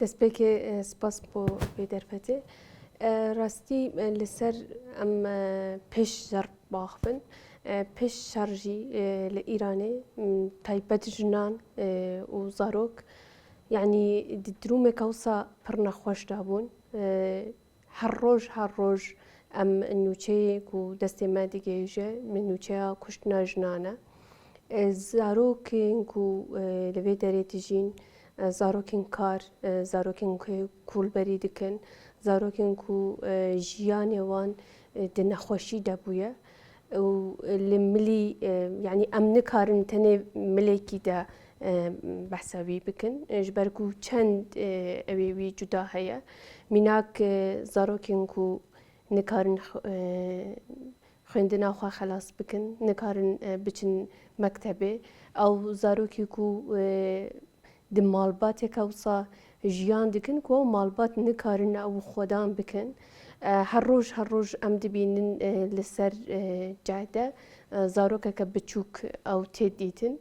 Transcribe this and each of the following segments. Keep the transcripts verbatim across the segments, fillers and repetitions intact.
Destpêkê, e, spas bo vê derfetê. E, rastî, e, li ser em, e, pêş şer biaxivin. E, pêş şer jî, e, li Îranê, m, taybet jinan, e, û zarok, yanî di durûmeke wisa pir nexweş de bûn. E, her roj, her roj em nûçeyê ku destê me digihêje, min nûçeya kuştina jinan e. E, zarokên ku, e, li vê derê dijîn, e, zarokên kar, e, zarokên ku kolberî dikin, zarokên ku, e, jiyanê wan, e, di nexweşî de bûye û li milî, e, yanî em nikarin tenê milekî de, e, behsa wî bikin, e, ji ber ku çend, e, ew ê wî cuda heye. Mînak, e, zarokên ku nikarin x-, e, xwendina xwe xelas bikin, nikarin, e, biçin mektebê. Ew zarokî ku, e, di malbateke wisa jiyan dikin ku ew malbat nikarin ew xwedan bikin. E, her roj, her roj em dibînin, e, li ser, e, cade, e, zarokeke biçûk ew tê dîtin.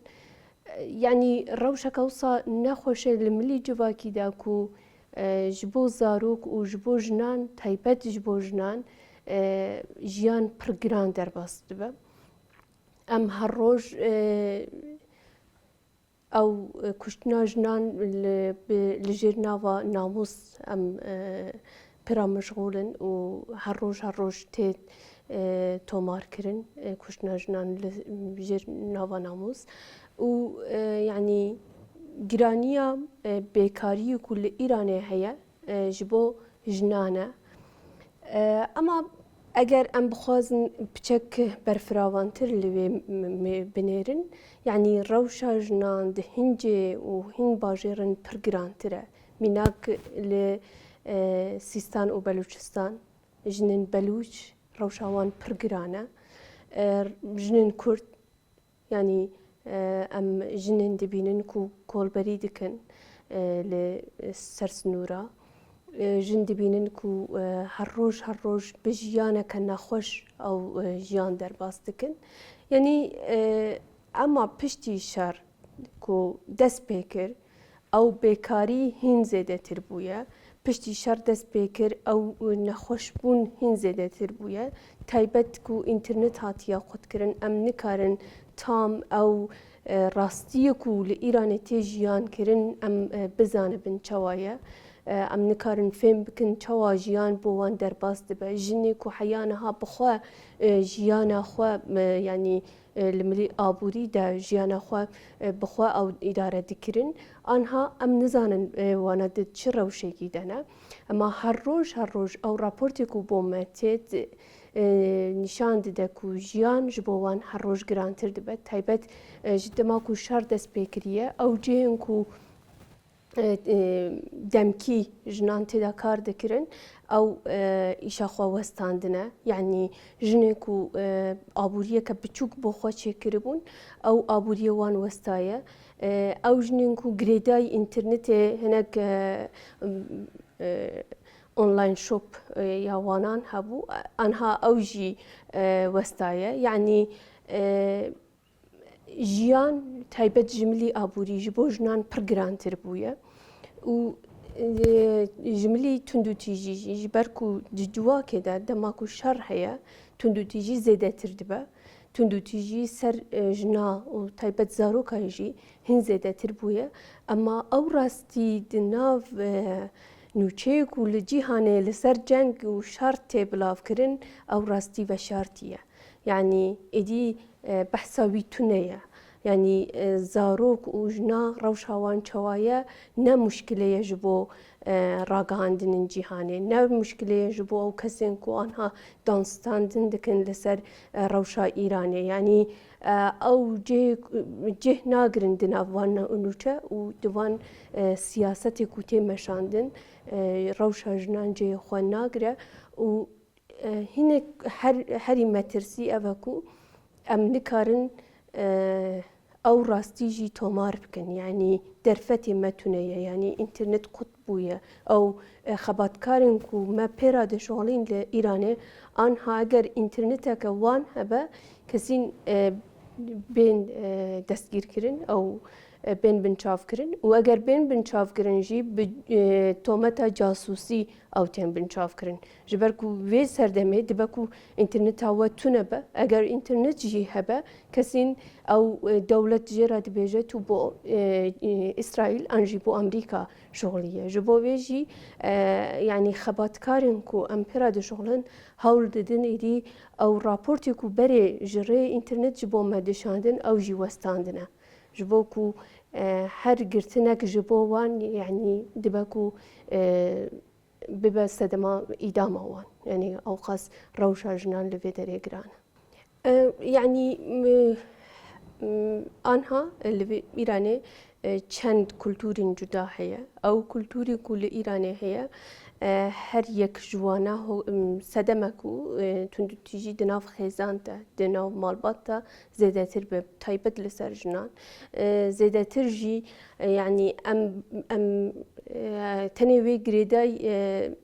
E, yanî rewşeke wisa nexweş e li milî civakî de ku, e, ji bo zarok û ji bo jinan, taybet ji bo jinan, e, jiyan pir giran derbas dibe. Em her roj, e, ew, e, kuştina jinan li, bi, li jêr nava namûs em, e, pira meşxûl in û her roj, her roj tê, e, tomarkirin, e, kuştina jinan li jêr nava namûs. Û, e, yanî giraniya, e, bêkariyê ku li Îranê heye, e, ji bo jinan e. E, ema eger em bixwazin piçek berfiravantir li wê m-, m-, binêrin, yanî rewşa jinan di hin cihê û hin bajêrin pir girantir e. Mînak li, e, Sîstan û Belûçistan, jinên Belûç rewşa wan pir giran e. E, jinên Kurd, yanî, e, em jinên dibînin ku kolberî dikin, e, li ser sinûra. E, jin dibînin ku, e, her roj, her roj bi jiyaneke nexweş ew, e, jiyan derbas dikin. Yanî, e, ema piştî şer ku dest pê kir, ew bêkarî hîn zêdetir bûye. Piştî şer dest pê kir, ew nexweşbûn hîn zêdetir bûye. Taybet ku înternet hatiye qutkirin, em nikarin tam ew, e, rastiyê ku li Îranê tê jiyan kirin, em, e, bizanibin çawa ye. E, em nikarin fêm bikin çawa jiyan bo wan derbas dibe. Jinê ku heya niha bi xwe, e, jiyana xwe, e, yanî, e, li milî aborî de jiyana xwe, e, bi xwe ew îdare dikirin. Anha em nizanin, e, wana di çi rewşekî de ne. Ema her roj, her roj ew raportê ku bo me tê, e, nîşan dide ku jiyan ji bo wan her roj girantir dibe. Taybet, e, ji dema ku şer dest pê kiriye, ew cihên ku e, e, demkî jinan tê de kar dikirin, ew, e, îşa xwe westandine. Yanî jinên ku, e, aboriyeke biçûk bo xwe çêkiribûn, ew aboriyê wan westaye. E, ew jinên ku girêdayî înternetê hinek, e, e, online shop, e, ya wanan hebû, anha ew jî, e, westaye. Yanî, e, Jiyan taybet ji milî aborî ji bo jinan pir girantir bûye û, e, ji milî tundûtîjî jî, ji ber ku di civakê de dema ku şer heye, tundûtîjî zêdetir dibe. Tundûtîjî ser, e, jina û taybet zaroka jî hin zêdetir bûye. Ema ew rastî di nav, e, nûçeyê ku li cîhanê li ser ceng û şer tê bilavkirin, ew rastî veşartî ye. Yanî êdî, e, behsa wî tune ye. Yanî, e, zarok û jina rewşa wan çawa ye, ne muşkile ye ji bo, e, ragihandinên cîhanê, ne muşkile ye ji bo ew kesên ku anha danstandin dikin li ser, e, rewşa Îranê. Yanî, e, ew cih, cih nagirin di nav van nûçe û di van, e, siyasetê ku tê meşandin, e, rewşa jinan cihê xwe nagire û E, hinek her, herî metirsî ev e ku em nikarin, e, ew rastî jî tomar bikin. Yanî derfetê me tune ye. Yanî înternet qut bûye. Ew, e, xebatkarên ku me pê re dişuxulîn li Îranê, anha eger înterneteke wan hebe, kesîn, e, bên, e, destgîrkirin. Ew, e, bên binçavkirin û eger bên binçavkirin jî bi, e, tometa casûsî ew tên binçavkirin. Ji ber ku vê serdemê dibe ku înterneta we tune be, eger înternet jî hebe, kesên ew, e, dewlet jê re dibêje tu bo, e, e, Îsraîl an jî bo Amerîka şixulî ye. Ji bo vê jî, e, yanî xebatkarên ku em pê re dişixulin hewl didin êdî ew raportê ku berê ji rê înternet ji bo me dişandin ew jî westandine. Ji bo ku, e, her girtinek ji bo wan, yanî dibe ku, e, bibe sedema îdama wan. Yanî ewqas rewşa jinan li vê derê giran e. E, yanî, m-, m-, anha li vê Îranê, e, çend kultûrên cuda heye. Ew kultûrê ku li Îranê heye, e, her yek ji wana ho-, m-, sedeme ku, e, tundûtîjî di nav xêzan de, di nav malbat de zêdetir be, taybet li ser jinan. E, zêdetir jî, e, yanî em, em, e, tenê wê girêdayî, e,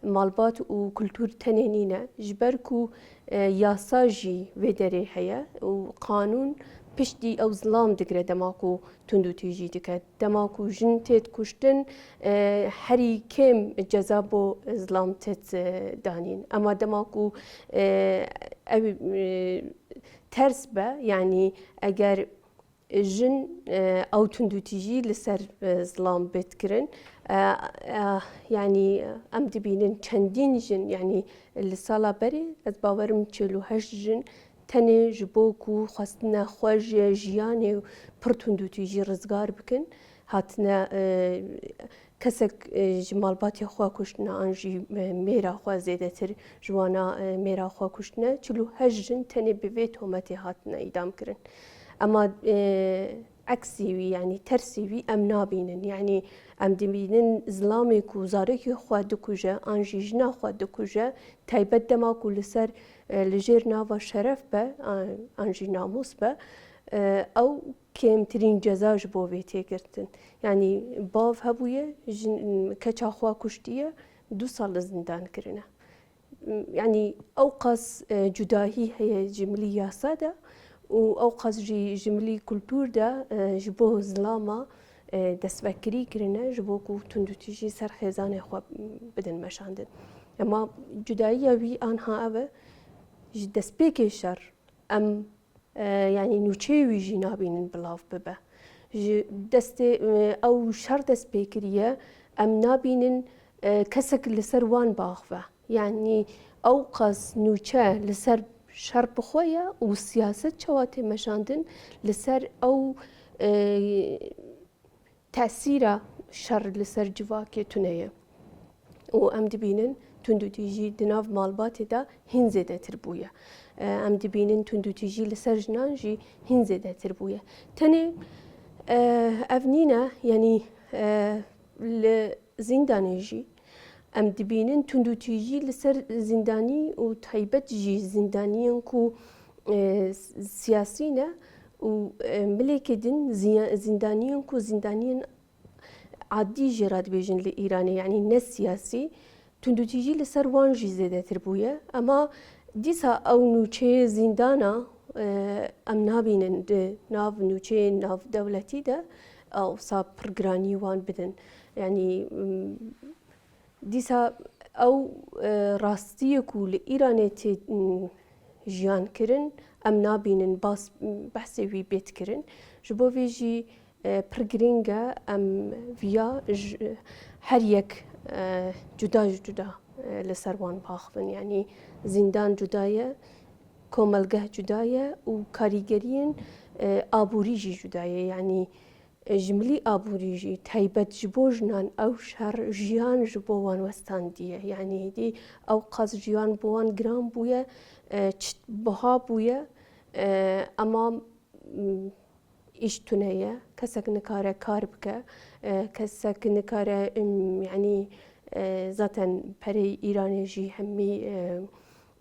malbat û kultûr tenê nîne. Ji ber ku, e, yasa jî vê derê heye û qanûn piştî ew zilam digire dema ku tundûtîjî dike. Dema ku jin tê kuştin, e, herî kêm ceza bo zilam têt, e, danîn. Ema dema ku, e, ew, e, ters be, yanî eger jin, e, ew tundûtîjî li ser, e, zilam bêt kirin. E, e, yanî em dibînin çendîn jin, yanî li sala berê ez bawerim çil û heşt jin tenê ji bo ku xwestine xwe ji jiyanê pir tundûtîjî rizgar bikin, hatine, e, kesek, e, ji malbatê xwe kuştine an jî, e, mêra xwe zêdetir ji wana, e, mêra xwe kuştine. Çil û heşt jin tenê bi vê tometê hatine îdam kirin. Ema, e, eksî wî, yanî tersî wî em nabînin. Yanî em dibînin zilamê ku zarekî xwe dikuje an jî jina xwe dikuje, taybet dema ku li ser, e, li jêr nava şeref be, an, an jî namûs be, e, ew kêmtirîn ceza ji bo vê tê girtin. Yanî bav hebûye, jin, keça xwe kuştiye, du sal li zindan kirine. Yanî ewqas, e, cudahî heye ji milî yasa de û ewqas jî ji milî kultûr de, e, ji bo zilama, e, destvegerî kirine, ji bo ku tundûtîjî ser xêzanê xwe bidin meşandin. Ema cudayiya wî anha ev e, ji destpêkê şer em, e, yanî nûçeyê wî jî nabînin bilav bibe. Ji destê, e, ew şer dest pê kiriye, em nabînin, e, kesek li ser wan biaxive. Yanî ewqas nûçe li ser şer bi xwe ye û siyaset çawa tê meşandin li ser ew, e, tesîra şer li ser civakê tune ye. Û em dibînin tundûtîjî di nav malbatê de hîn zêdetir bûye. E, em dibînin tundûtîjî li ser jinan jî hîn zêdetir bûye. Tenê, e, ev nîne, yanî, e, li zîndanê jî em dibînin tundûtîjî li ser zîndanî û taybet jî zîndaniyên ku, e, siyasî ne û, e, milekê din ziya-, zîndaniyên ku zîndaniyên adî jê re dibêjin li Îranê, yanî ne siyasî, tundûtîjî li ser wan jî zêdetir bûye. Ema dîsa ew nûçeyê zîndana, e, em nabînin di nav nûçeyên navdewletî de, e, wisa pir giranî wan bidin. Yanî, m, dîsa ew, e, rastiyê ku li Îranê tê, m, jiyan kirin, em nabînin bas, behsê wî bêt kirin. Ji bo vê jî, e, pir girîng e em viya ji, her yek, e, cuda ji cuda, e, li ser wan biaxivin. Yanî zîndan cuda ye, komelgeh cuda ye û karîgeriyên, e, aborî jî cuda ye. Yanî, e, ji milî aborî jî taybet ji bo jinan ew şer jiyan ji bo wan westandiye. Yanî êdî ew qas jiyan bo wan giran bûye, e, çit biha bûye, e, ema, m, îş tune ye, kesek nikare kar bike, e, kesek nikare, em, yanî, e, zaten pereyê Îranê jî hemî, e,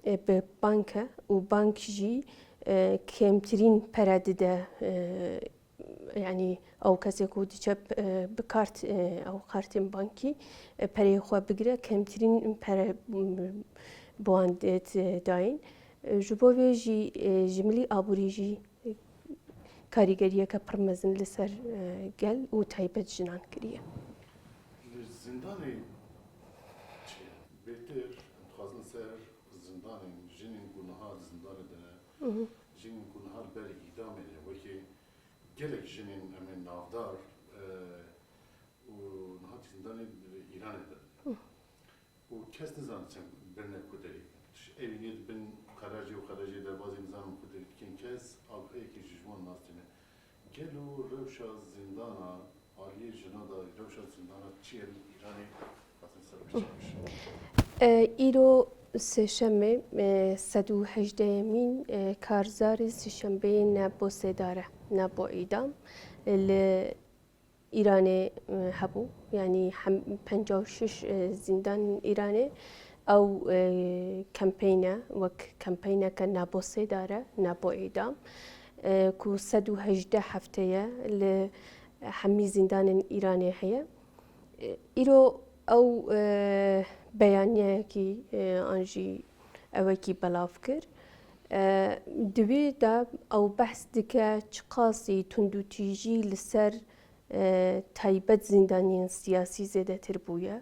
e, bi bank e û bank jî, e, kêmtirîn pere dide, e, yanî ew kesê ku diçe, e, bi kart, e, ew kartên bankî, e, pereyê xwe bigire, kêmtirîn pere, m, bi wan dê dayîn. E, ji bo vê jî, e, ji milî aborî jî karîgeriyeke pir mezin li ser, e, gel û taybet jinan kiriye. Li zindanê çi ye? Bêtir em dixwazin ser zindanên jinên ku niha di zindanê de ne, jinên ku niha li ber îdamê ne, wekî gelek jinên em ê navdar, e, û niha di zindanê Îranê de ne. Û kes nizane çend birine ku derê. Evînê dibin qerejê û qerejê derbazî nizanin ku derê dikin. Kes agahiyekî ji ji wan nas tîne. Gelo rewşa zindana, aliyê jina de rewşa zindana çi ye li Îranê? Xwestin ser biçe. E, îro sêşemê, e, sed û hejdehemîn, e, karzarê sêşembeyê ne bo sêdar e, ne bo îdam. E, li Îranê, e, hebû, yanî hem penca û şeş, e, zîndanên Îranê ew, e, kempeyne, wek kempeyneke nabo sêdar e, nabo îdam, e, ku sed û hejdeh hefte ye li hemî zîndanên Îranê heye. E, îro ew, e, beyaniyeyekî, e, an jî ewekî belav kir. E, di wê de ew behs dike çiqasî tundûtîjî li ser e, taybet zîndaniyên siyasî zêdetir bûye.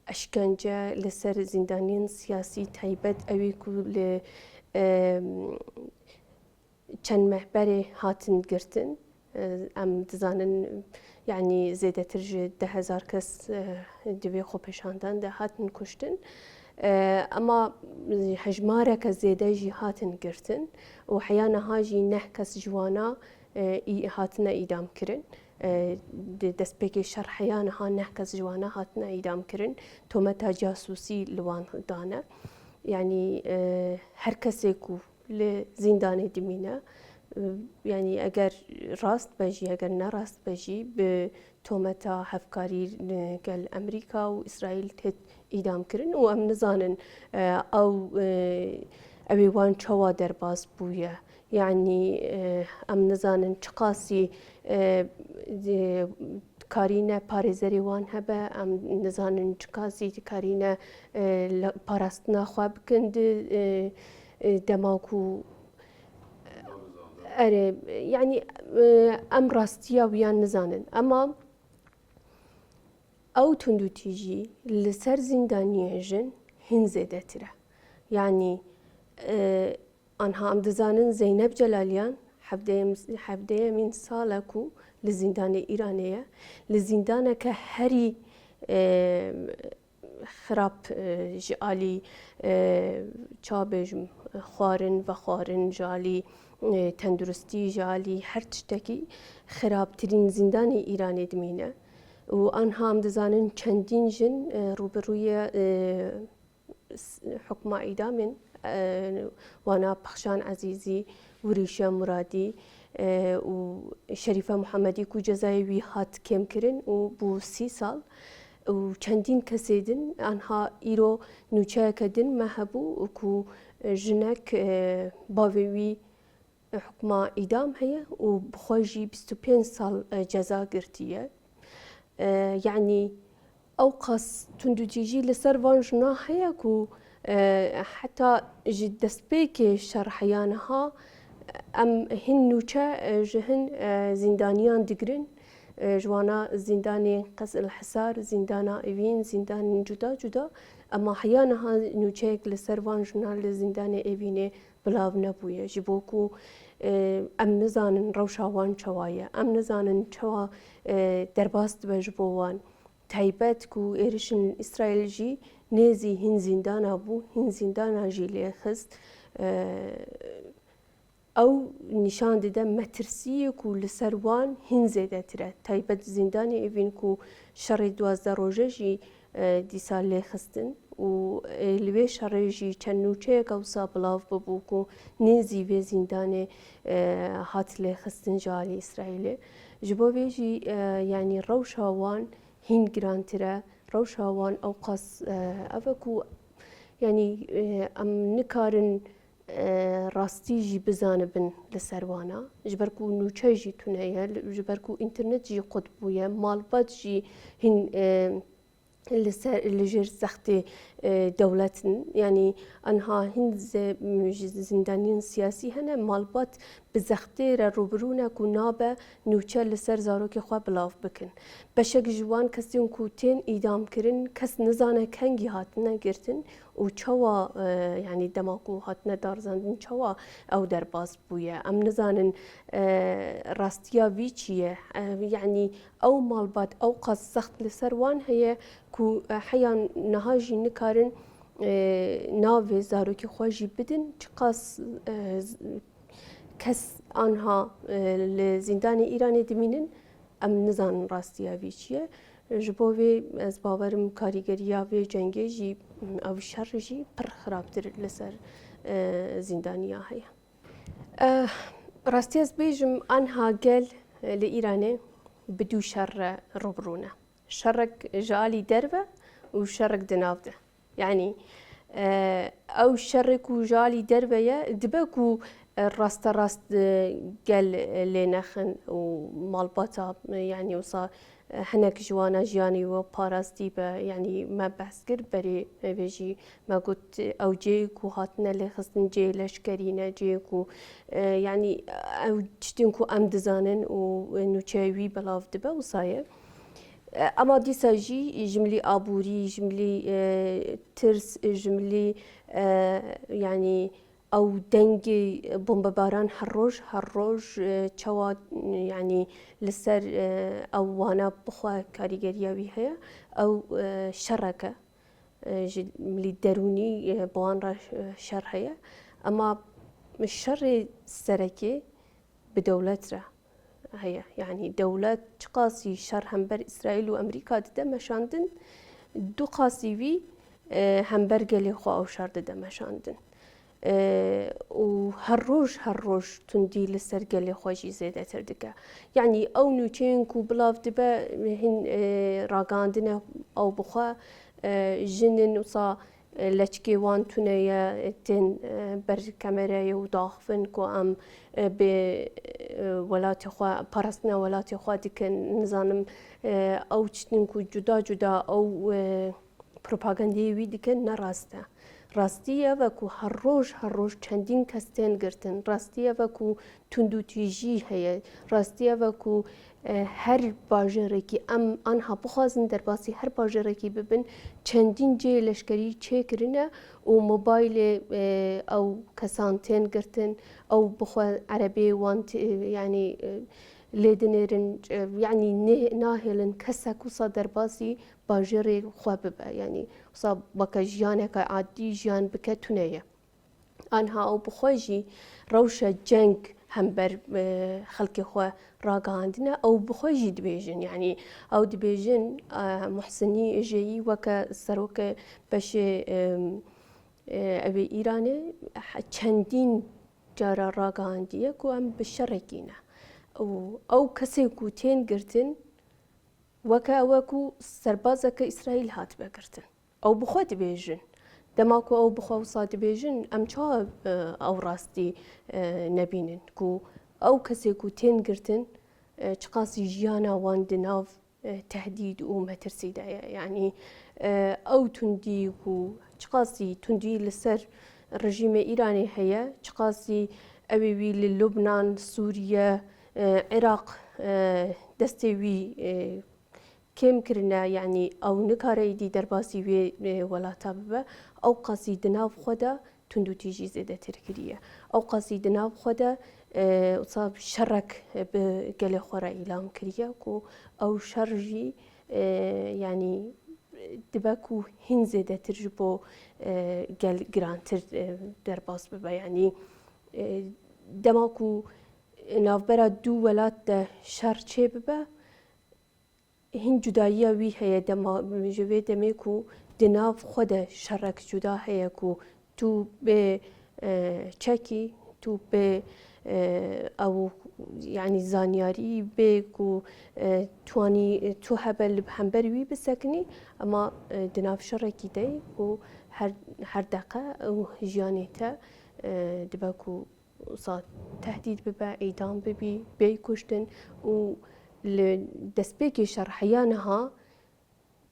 Eşkence li ser zîndaniyên siyasî taybet ew ê ku li, e, çend meh berê hatin girtin. E, em dizanin, yanî zêdetir ji deh hezar kes, e, di vê xwepêşandan de hatin kuştin. E, ema hejmareke zêde jî hatin girtin û heya niha jî neh kes ji wana e, î-, hatine îdam kirin. E, di destpêkê şer heya niha neh kes ji wana hatine îdam kirin. Tometa casûsî li wan dane. Yanî, e, her kesê ku li zîndanê dimîne, e, yanî eger rast be jî, eger ne rast be jî, bi tometa hevkarî, e, gel Amerîka û Îsraîl têt îdam kirin û em nizanin, e, ew, e, ew ê wan çawa derbas bûye. Yanî, e, em nizanin çiqasî, e, di-, karîne parêzerê wan hebe, em nizanin çiqasî dikarîne, e, le-, parastina xwe bikin di, e, e, dema ku, erê, yanî, e, em rastiya wiyan nizanin. Ema ew tundûtîjî li ser zîndaniyên jin hîn zêdetir e. Yanî, e, anha em dizanin Zeynep Celaliyan hevdeyem-, hevdeyemîn sal e ku li zîndanê Îranê ye. Li zîndaneke herî, e, xirab, e, ji alî, e, çawa bêjim, xwarin, vexwarin, ji alî, e, tenduristî, ji alî her tiştekî xirabtirîn zîndanê Îranê dimîne. Û anha em dizanin çendîn jin, e, rûbirûyê, e, s-, hukma îdamên, e, wana Pexşan Ezîzî, Wirîşe Muradî, e, û Şerîfe Muhemedî ku cezayê wî hat kêmkirin û bû sî sal. Û çendîn kesê din, anha îro nûçeyeke din me hebû ku jinek, e, bavê wî hukma îdam heye û bi xwe jî bîst û pênc sal, e, ceza girtiye. E, yanî ew qas tundûtîjî li ser van jina heye ku, e, heta ji destpêkê şer heya niha, e, em hin nûçe, e, ji hin, e, zîndaniyan digirin. E, ji wana zîndanê Qesr el Hisar, zîndana Evîn, zîndanên cuda cuda. Ema heya niha nûçeyek li ser van jina li zîndanê Evînê belav nebûye. Ji bo ku, e, em nizanin rewşa wan çawa ye. Em nizanin çawa, e, derbas dibe ji bo wan. Taybet ku êrişên Îsraîl jî nêzî hîn zîndana bû, hîn zîndana jî lê xist. E, ew nîşan dide metirsiyê ku li ser wan hîn zêdetir e. Taybet zîndanê Evîn ku şerê duwazdeh roje jî, e, dîsa lê xistin û, e, li wê şerê jî çend nûçeyek wisa belav bibû ku nêzî vê zîndanê, e, hat lê xistin ji alî Îsraîlê. Ji bo vê jî, e, yanî rewşa wan hîn girantir e. Rewşa wan ew qas, e, ev e ku, yanî, e, em nikarin, e, rastî jî bizanibin li ser wana. Ji ber ku nûçe jî tune ye, li, ji ber ku înternet jî qut bûye, malbat jî hîn, e, li ser, li jêr zextê, e, dewlet in. Yanî anha hîn ze-, ji zîndaniyên siyasî hene, malbat zextê re rûbirû ne ku nabe nûçe li ser zarokê xwe bilav bikin. Beşek ji wan kesên ku tên îdamkirin, kes nizane kengî hatine girtin û çawa, e, yanî dema ku hatine darizandin, çawa ew derbas bûye. Em nizanin, e, rastiya vî çi ye. E, yanî ew malbat ew qas zext li ser wan heye ku, e, heya niha jî nikarin, e, navê zarokê xwe jî bidin. Çiqas, e, z-, kes anha, e, li zîndanê Îranê dimînin, em nizanin rastiya vî çi ye. Ji bo vê ez bawerim karîgeriya vê cengê jî, ev şer jî pir xirabtir li ser, e, zîndaniya heye. Eh, rastî ez bêjim, anha gel, eh, li Îranê bi du şer re rûbirû ne. Şerek ji alî derve û şerek di nav de. Yanî, eh, ew şerê ku ji alî derve ye, dibe ku, eh, raste rast, eh, gel, eh, lê nexin û malbata, eh, yanî wisa, eh, hinek ji wana jiyanê we parastî be. Yanî me behs kir berê, eh, vê jî me got, ew cihê ku hatine lêxistin cihê leşkerî ne, cihê ku, e, yanî ew tiştên ku em dizanin û nûçeyê wî belav dibe, wisa ye. E, ema dîsa jî ji milî aborî, ji milî, e, tirs, ji milî, e, yanî ew dengê bombebaran her roj, her roj, e, çawa, yanî li ser, e, ew wana bixwe karîgeriya wî heye, ew, e, şerek e. E, ji milî derûnî, e, bi wan re, e, şer heye. Ema şerê serekê bi dewlet re heye. Yanî dewlet çiqasî şer hember Îsraîl û Amerîka dide meşandin, du qasî vî, e, hember gelê xwe ew şer dide meşandin. E, û her roj, her roj tundî li ser gelê xwe jî zêdetir dike. Yanî ew nûçeyên ku bilav dibe, hin, e, ragihandine ew bixwe, e, jin in wisa, e, leçkê wan tune ye, e, tên, e, ber kamerayê û diaxivin ku em, e, bi, e, welatê xwe, parastina welatê xwe dikin. Nizanim, e, ew tiştên ku cuda cuda ew, e, propagandeyê wî dikin, ne rast e. Rastî ev e ku her roj, her roj çendîn kes tên girtin. Rastî ev e ku tundûtîjî heye. Rastî ev e ku, e, her bajarekî, em anha bixwazin derbasî her bajarekî bibin, çendîn cihê leşkerî çêkirine û mobaylê, e, ew kesan tên girtin, ew bixwe erebê wan tê, yanî, e, lê dinêrin, e, yanî nê-, nahêlin kesek wisa derbasî bajêrê xwe bibe. Yanî wisa weke jiyaneke adî jiyan bike tune ye. Anha ew bi xwe jî rewşa ceng hember, e, xelkê xwe ragihandine, ew bi xwe jî dibêjin. Yanî ew dibêjin, e, Muhsinî Ejeyî weke serokê beşê, e, e, ew ê Îranê he-, çendîn cara ragihandiye ku em bi şerekî ne. Û ew kesê ku tên girtin, weke ew e ku serbazeke Îsraîl hatibe girtin. Ew bi xwe dibêjin. Dema ku ew bi xwe wisa dibêjin, em çawa, e, ew rastî, e, nebînin ku ew kesê ku tên girtin, e, çiqasî jiyana wan di nav, e, tehdîd û metirsî de ye? Yanî, e, ew tundî ku çiqasî tundî li ser rejîmê Îranê heye, çiqasî ew ê wî li Lubnan, Sûriye, e, Iraq, e, destê wî, e, kêm kirine, yanî ew nikare êdî derbasî wê, e, welata bibe, ew qasî di nav xwe de tundûtîjî zêdetir kiriye. Ew qasî di nav xwe de, e, wisa şerek bi gelê xwe re îlan kiriye ku ew şer jî, e, yanî dibe ku hîn zêdetir ji bo, e, gel girantir, e, derbas bibe. Yanî, e, dema ku navbera du welat de şer çêbibe, hîn cudayiya wî heye dema, ji vê demê ku di nav xwe de şerek cuda heye ku tu bê, e, çekî, tu bê, e, ew, yanî zanyarî bê ku, e, twanî, e, tu hebe li hember wî bisekinî, ema, e, di nav şerekî de yî û her, her deqe ew jiyanê te, e, dibe ku wisa tehdîd bibe, îdam bibî, bêyî kuştin û li destpêkê şer heya niha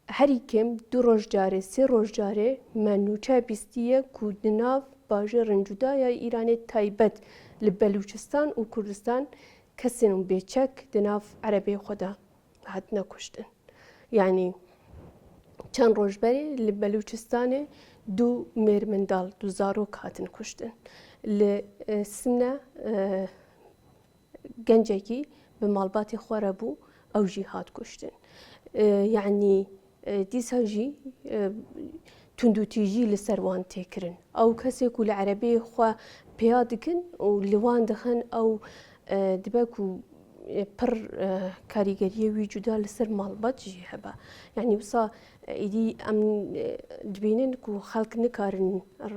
herî kêm du roj carê, sê roj carê me nûçe bîstiye ku di nav bajêrên cuda ya Îranê taybet Li Belûçistan û Kurdistan kesên bêçek di nav erebeyê xwe de hatine kuştin. Yanî çend roj berê li Belûçistanê du mêrmindal, du zarok hatin kuştin. Li, e, Sine, e, gencekî bi malbatê xwe re bû, ew jî hat kuştin. E, yanî, e, dîsa jî, e, tundûtîjî li ser wan tê kirin. Ew kesê ku li erebeyê xwe pêya dikin û li wan dixin, ew, e, dibe ku, e, pir, e, karîgeriyê wî cuda li ser malbat jî hebe. Yanî wisa, e, îdî em, e, dibînin ku xelk nikarin, er,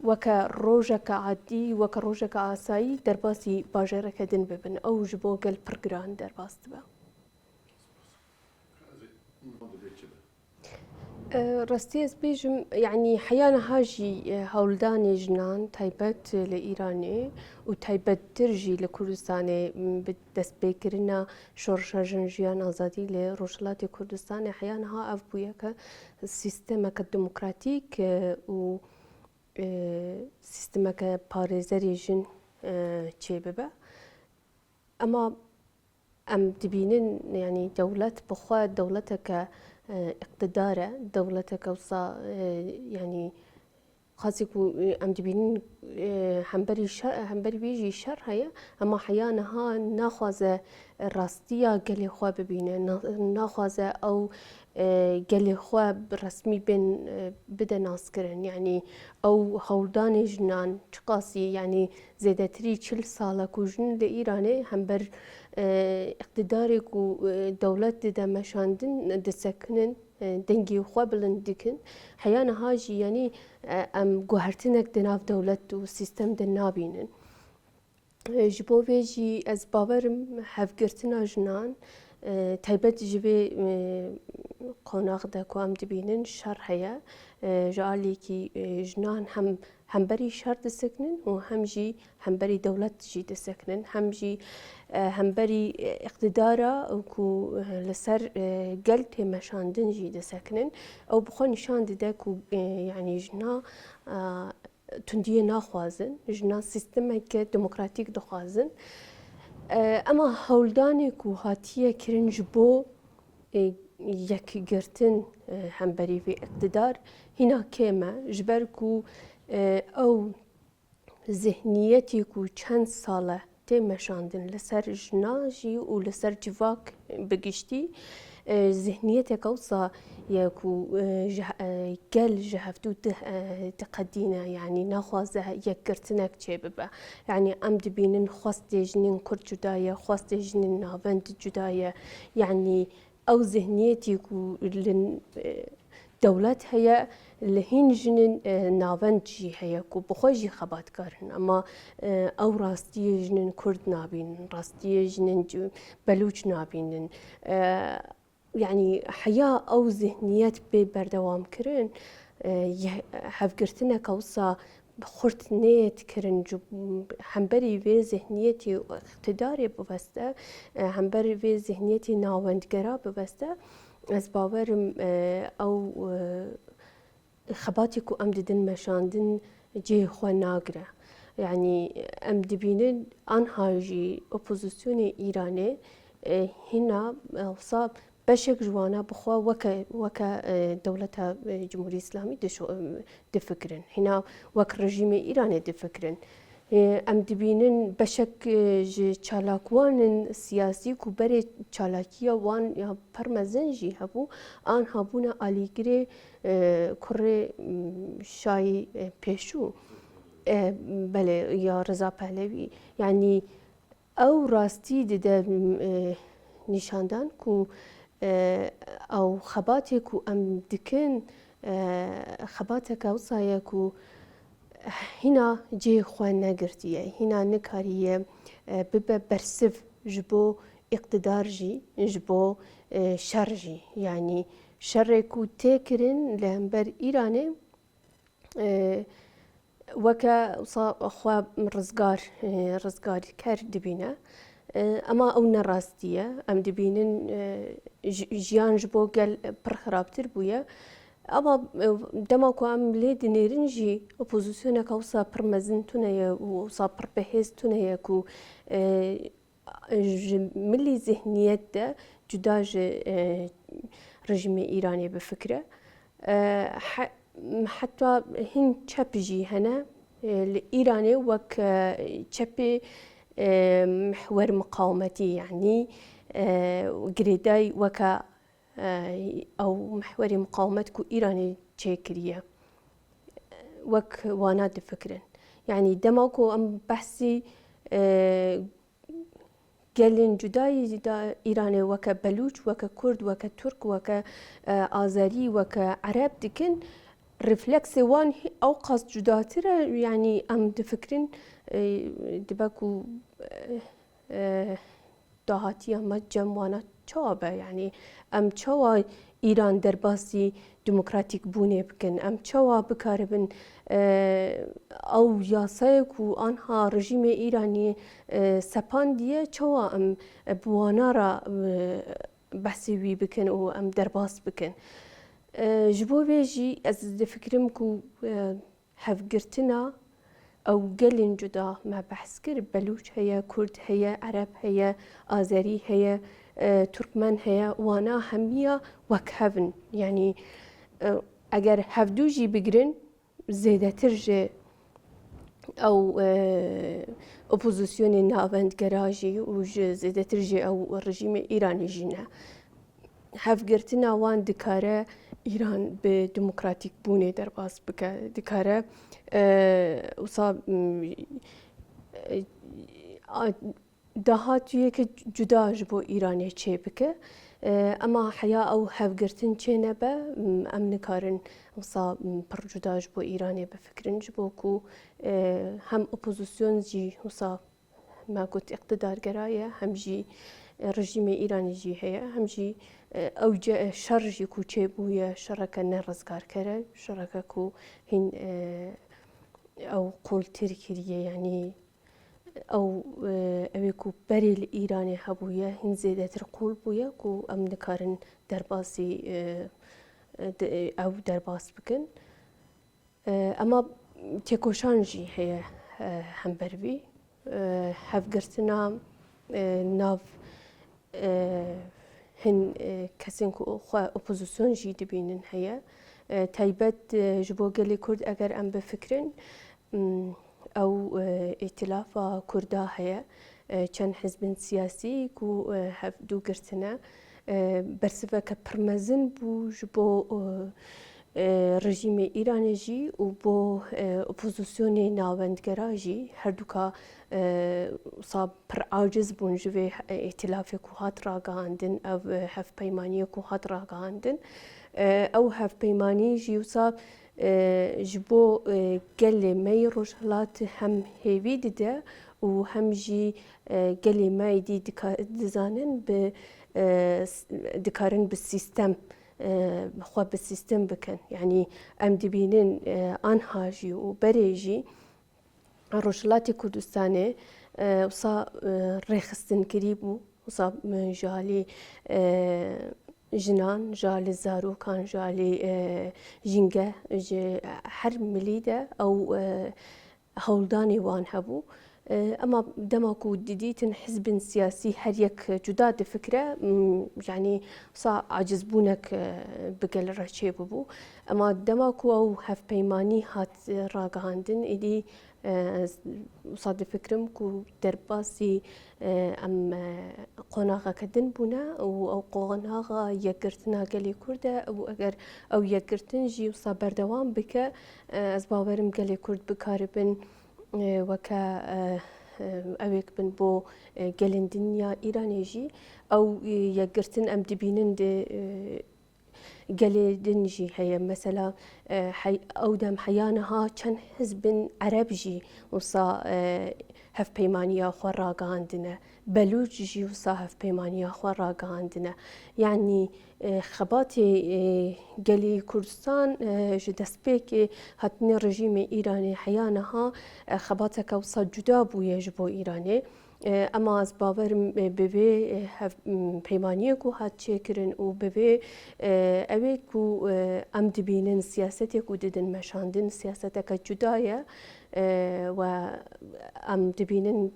weke rojeke adî, weke rojeke asayî derbasî bajareke din bibin. Ew ji bo gel pir giran derbas dibe. E, rastî ez bêjim, yanî heya niha jî, e, hewldanê jinan taybet li Îranê û taybettir jî li Kurdistanê, m, bi destpêkirina şoreşa jin, jiyan, azadî li Rojhilatê Kurdistanê heya niha ev bûye ke sîstemeke demokratîk, e, û, e, sîstemeke parêzerê jin, e, çêbibe. Ema em dibînin, yanî dewlet bi xwe dewleteke, e, îqtidar e, dewleteke wisa, e, yanî qasî ku, e, em dibînin, e, hemberî şer, hemberî wî jî şer heye, ema heya niha naxwaze rastiya gelê xwe bibîne, na-, naxwaze ew, e, gelê xwe bi resmî bên, e, bide naskirin. Yanî ew hewldanê jinan çiqasî, yanî zêdetirî çil sal e ku jin li Îranê hember, e, îqtidarê ku, e, dewlet dide meşandin disekinin, e, dengê xwe bilind dikin. Heya niha jî, yanî, e, em guhertinek di nav dewlet û sîstem de nabînin. E, ji bo vê jî ez bawer im hevgirtina jinan, e, taybet ji vê, e, qonax de ku em dibînin şer heye. E, ji alîkî, e, jinan hem hemberî şer disekinin û hem jî hemberî dewlet jî disekinin, hem jî, e, hemberî, e, îqtidara ku, e, li ser, e, gel tê meşandin jî disekinin. Ew bi xwe nîşan dide ku, e, yanî jina, e, tundiyê naxwazin, jina sîstemeke demokratîk dixwazin. E, ema hewldanê ku hatiye kirin ji bo, e, yekgirtin, e, hemberî vê îqtidar hîna kêm e, ji ber ku, e, ew zihniyetî ku çend sal e tê meşandin li ser jina jî û li ser civak bi giştî, e, zihniyeteke wisa ye ku, e, ji, e, gel ji hevdû di-, e, diqedîne, yanî naxwaze yekgirtinek çêbibe. Yanî em dibînin xwestê jinên Kurd cuda ye, xwestê jinên navend cuda ye. Yanî ew zihniyetî ku li, e, dewlet heye, li hîn jinên, e, navend jî heye ku bi xwe jî xebatkar in. Ema, e, ew rastiyê jinên Kurd nabînin, rastiyê jinên ci-, Belûç nabînin. E, yanî heya ew zihniyet bê berdewamkirin, e, ye-, hevgirtineke wisa xurt neyê dikirin, ji, hemberî vê zihniyetê û îqtidarê biveste, e, hemberî vê zihniyetê navendgera biveste, ez bawer im, e, ew, e, xebatê ku em didin meşandin cihê xwe nagire. Yanî em dibînin anha jî opozisyonê Îranê, e, hîna, e, wisa beşek ji wana bi xwe weke, weke, e, dewleta, e, Cumhurî Îslamî dişo-, e, difikirin. Hîna wek rejîmê Îranê difikirin. E, em dibînin beşek, e, ji çalakwanên siyasî ku berê çalakiya wan ya pir mezin jî hebû, anha bûne alîgirê, e, kurê, m, şayî, e, pêşû. E, belê, ya Reza Pehlewî. Yanî ew rastî dide, e, nîşandan ku, e, ew xebatê ku em dikin, e, xebateke wisa ye ku hîna cihê xwe negirtiye, hîna nikariye, e, bibe bersiv ji bo îqtidar jî, ji bo, e, şer jî. Yanî şerê ku tê kirin li hember Îranê, e, weke wisa xwe rizgar, e, rizgarîker dibîne. E, ema ew ne rastî ye. Em dibînin, e, ji-, jiyan ji bo gel pir xirabtir bûye. Ama, e, dema ku em lê dinêrin jî, opozîsyoneka wisa pir mezin tune ye û wisa pir bihêz tune ye ku, e, ji milî zihniyet de cuda ji, e, rejîmê Îranê bifikire. E, he-, heta hin çep jî hene, e, li Îranê wek, e, çepê, e, mihwer miqawemetî, yanî, e, girêdayî weke, e, ew mihwerê miqawemet ku Îranê çêkiriye, wek wana difikirin. Yanî dema ku em behsî, e, gelên cudayî da Îranê weke Belûç, weke Kurd, weke Tirk, weke, e, Azerî, weke Ereb dikin, refleksê wan hî-, ew qas cudatir e, yanî em difikirin, e, dibe ku, e, e, dahatiya me cem wana çawa be? Yanî em çawa Îran derbasî demokratîk bûnê bikin? Em çawa bikaribin, e, ew yasayê ku anha rejîmê Îranî, e, sepandiye, çawa em, e, bi wana re, e, behsê wî bikin û em derbas bikin? E, ji bo vê jî ez difikirim ku, e, hevgirtina ew gelên cuda me behs kir, Belûç heye, Kurd heye, Ereb heye, Azerî heye, e, Turkmen heye, wana hemiya wek hev in. Yanî, e, eger hevdû jî bigirin, zêdetir ji ew, e, opozîsyonê navendgera jî û ji zêdetir ji ew rejîmê Îranê jî ne. Hevgirtina wan dikare Îran bi demokratîkbûnê derbas bike, dikare, e, wisa, m, e, a, dahatûyeke cuda ji bo Îranê çêbike. E, ema heya ew hevgirtin çênebe, m, em nikarin wisa, m, pir cuda ji bo Îranê bifikirin, ji bo ku, e, hem opozîsyon jî wisa me got îqtidargera ye, hem jî, e, rejîmê Îranê jî heye, hem jî, e, ew ce-, şer jî ku çêbûye, şereke ne rizgarker e, şereke ku hîn, e, ew qoltir kiriye, yanî ew, e, ew ê ku berê li Îranê hebûye, hîn zêdetir qol bûye ku em nikarin derbasî, e, e, de-, ew derbas bikin. E, ema têkoşan jî heye, e, hember vî. E, hevgirtina, e, nav, e, hin, e, kesên ku xwe opozîsyon jî dibînin heye. E, taybet, e, ji bo gelê Kurd eger em bifikirin, m, ew, e, îtîlafa Kurda heye. E, çend hizbên siyasî ku, e, hevdû girtine. E, bersiveke pir mezin bû ji bo, e, e, rejîmê Îranê jî û bo, e, opozîsyonê navendgera jî, herduka, e, wisa pir aciz bûn ji vê, e, îtîlafê ku hat ragihandin, ev, e, hevpeymaniyê ku hat ragihandin. E, ew hevpeymanî jî wisa, e, ji bo, e, gelê me yê Rojhilat hem hêvî dide û hem jî, e, gelê me êdî dika-, dizanin bi, e, s-, dikarin bi sîstem, e, xwe bi sîstem bikin. Yanî em dibînin, e, anha jî û berê jî Rojhilatê Kurdistanê, e, wisa, e, rêxistinkirî bû, wisa, e, ji alî, e, jinan, ji alî zarokan, ji alî, e, jîngeh, ji her milî de ew, e, hewldanê wan hebû. E, ema dema ku didîtin hizbên siyasî her yek cuda difikire, m, yanî wisa acizbûnek, e, bi gel re çêbûbû. Ema dema ku ew hevpeymanî hat, e, ragihandin, êdî, e, ez wisa difikirim ku derbasî, e, em, e, qonaxeke din bûne û ew qonaxa yekgirtina gelê Kurd e û eger ew yekgirtin jî wisa berdewam bike, e, ez bawerim gelê Kurd bikaribin, e, weke, e, e, ewêk bin bo, e, gelên din ya Îranê jî. Ew, e, yekgirtin em dibînin di, e, gelê din jî heye. Mesela, e, hey-, ew dem heya niha çend hizbên Ereb jî wisa, e, hevpeymaniya xwe ragihandine. Belûç jî wisa hevpeymaniya xwe ragihandine. Yanî, e, xebatê, e, gelê Kurdistan, e, ji destpêkê hatinê rejîmê Îranê heya niha, e, xebateke wisa cuda bûye ji bo Îranê. E, ema ez bawer im, e, bi vê, e, hev-, m, peymaniyê ku hat çêkirin û bi vê, e, ew ê ku, e, em dibînin siyasetê ku didin meşandin, siyaseteke cuda ye, e, we em dibînin,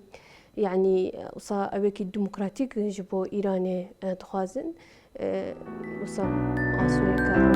yanî, wisa ewekî demokratîk ji bo Îranê, e, dixwazin, e, wisa asoyeke